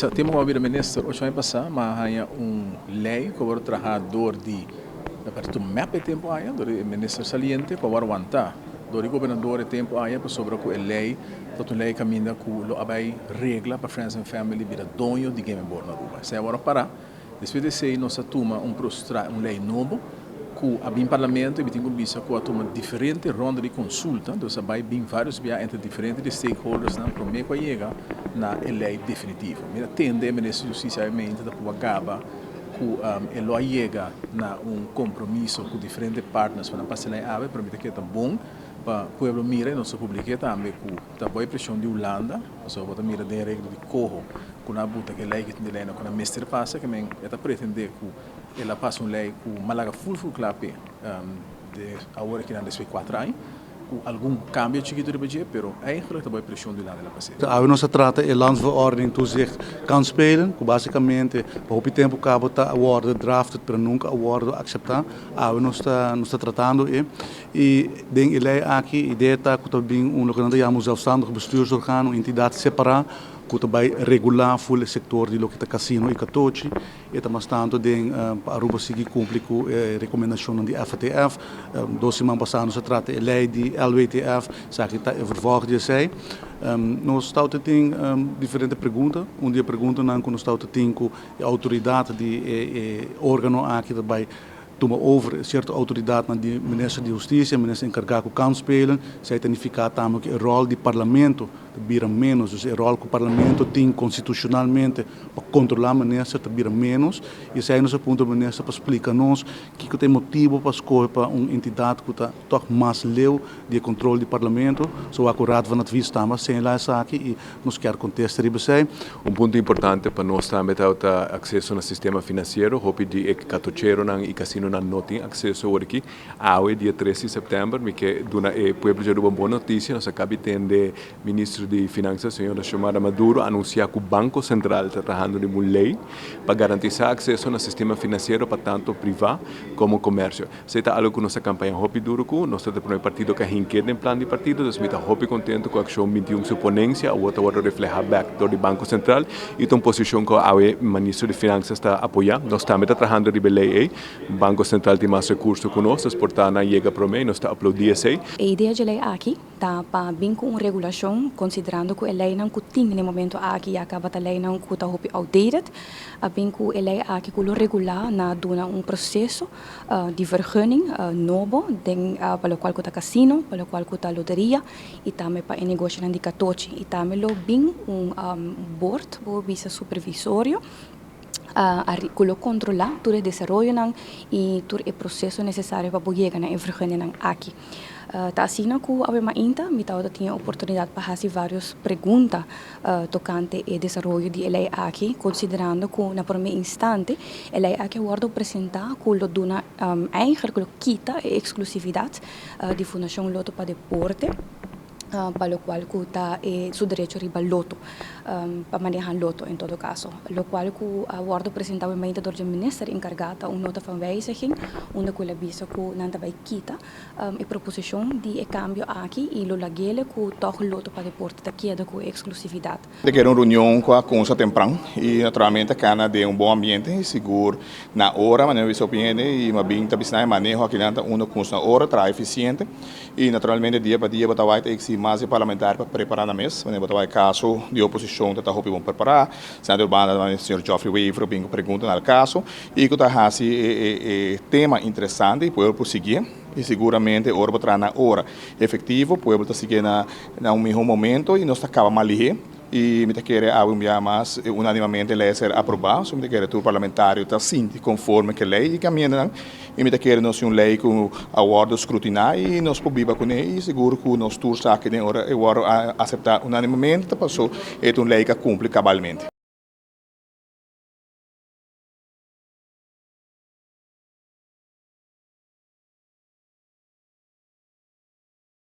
Bisa, tempo ku a bira minister 8 aña pasá, m'a haña un lei ku a wòrdu trahá dor di partido MEP e tempu aya, dor di e minister saliente, ku a wòrdu wantá dor di gobernador e tempu aya pasobra ku e lei ta un lei kaminda ku lo a bai regla pa Friends and Family bira doño di Gaming Board na Aruba. Esei a wòrdu pará. Despues di esei nos a tuma un un lei nobo ku a bin parlamento i mi tin ku bisa ku a tuma diferente ronda di konsulta, dus a bai bin vários bia entre diferente di stakeholdersnan promé ku a yega na e lei definitivo. Mi a tende e minister di Hustisia obviamente ta por a gaba ku e lo a yega na un kompromiso ku diferente partners pa nan pasa e lei awe, pero mi ta kere ta bon pa pueblo mira i nos a publik'é tambe ku ta bo e preshon di Hulanda, pasobra bo ta mira den e regla di koho ku nan a buta ku e lei ku tin di leinan ku nan mester pasa, ke men e ta pretendé ku el a pasa un lei ku Malaga ful ful kla p'e de awor aki nan despues di 4 aña ku algun kambio chikitu riba dje, pero eigenlijk ta bo e preshon di Hulanda el a pas'é. Awe nos a trata e landsverordening toezicht kansspelen, ku básikamente pa hopi tempu kaba ta wòrdu drafted, pero nunka a wòrdu akseptá. Awe nos ta tratando e. I den e lei aki, idea ta ku ta bin un loke nan ta yama un zelfstandig bestuursorgaan, un entidat separá ku ta bai regulá ful e sektor di loke ta kasino i katochi. E ta mas tantu den pa Aruba sigui kumpli ku e rekomendashonnan di FATF. 2 siman pasá nos a trata e lei di LWTF, esaki ta e vervolg di esei. Nos tin diferente pregunta. Un di e preguntanan ku nos tin ku e outoridat di e órgano aki ta bai tuma over sierto outoridatnan di minister di Hustisia, minister enkargá ku kansspelen, esei ta nifiká tambe ku e ròl di parlamento ta bira ménos, dus e ròl ku parlamento tin konstitushonalmente pa kontrolá minister ta bira ménos, i esei nos a puntra minister pa splika nos kiko ta e motibu pa skohe pa un entidat ku ta tòg mas leu di kontrol di parlamento, so ku Raad van Advies tambe a señalá esaki i nos ke kontesta riba esei. Un punto importante pa nos tambe ta akseso na sistema finansiero. Hopi di e katocheronan i kasinonan no tin akseso awor aki. Awe, dia 3 di sèptèmber, mi ke duna e pueblo di Aruba un bon notisia. Nos a kaba di tende minister di Finansa, señora Xiomara Maduro, anunsiá ku Banko Sentral ta trahando riba un lei pa garantisá akseso na sistema finansiero pa tantu privá komo komersio. Esei ta algu ku nos a kampaña hopi duru ku, nos ta e promé partido ku a hink'é den plan di partido, dus mi ta hopi kontentu ku Akshon 21 su ponensia awor ta wòrdu reflehá bèk dor di Banko Sentral i ta un posishon ku awe minister di Finansa ta apoyá. Nos tambe ta trahando riba e lei ei. Banko Sentral tin mas rekurso ku nos, dus por ta nan yega promé i nos ta aplaudí esei. E idea di lei aki ta pa bin ku un regulashon, konsiderando ku e leinan ku tin na e momento aki ya kaba ta leinan ku ta hopi outdated, a bin ku e lei aki ku lo regulá na duna un proseso di vergunning nobo den pa lokual ku ta kasino, pa lokual ku ta loteria i tambe pa e negoshonan di katochi. I tambe lo bin un board, bo bisa supervisorio, ku lo kontrolá tur e desaroyonan i tur e proseso nesesario pa bo yega na e vergunningnan aki. Ta asina ku awe mainta mi tabata tin e oportunidat pa hasi vários pregunta tokante e desaroyo di e lei aki, konsiderando ku na promé instante e lei aki a wòrdu presentá ku lo duna eigenlijk lo kita e eksklusividat di Fundashon Lotto pa Deporte, pa lokual ku ta e su derecho riba loto, pa maneha loto en todo kaso. Lokual ku a wòrdu presentá awe mainta dor di minister enkargá ta un nota van wijziging unda ku el a bisa ku nan ta bai kita e proposishon di e kambio aki i lo lag'é ku tòg Lotto pa Deporte ta keda ku e eksklusividat. Ta kere un reunion ku a kuminsá tempran i naturalmente kana den un bon ambiente i sigur na ora manera mi bisa hopi hende i mi a bin ta bisa nan e maneho akinan ta unda kuminsá na ora traha efisiente i naturalmente dia pa dia bo ta wak ta eksigi mas di parlamentario pa prepará nan mes manera bo ta wak kaso di oposishon ta ta hopi bon prepará. Senador banda señor Geoffrey Wever a bin ku pregunta na el kaso i ku ta hasi e tema interesante i pueblo por siguié i siguramente ora bo traha na ora efektivo pueblo ta siguié na un mihó momento i nos ta kaba mas lihé i mi ta kere awe un bia mas unanimamente lei a ser aprobá, so mi ta kere tur parlamentario ta sinti konforme ku e lei i kamiendanan i mi ta kere nos tin un lei ku a wòrdu skrutiná i nos por biba kuné i sigur ku nos tur sa ke den ora e wòrdu aseptá unanimamente ta paso e ta un lei ku a kumpli kabalmente.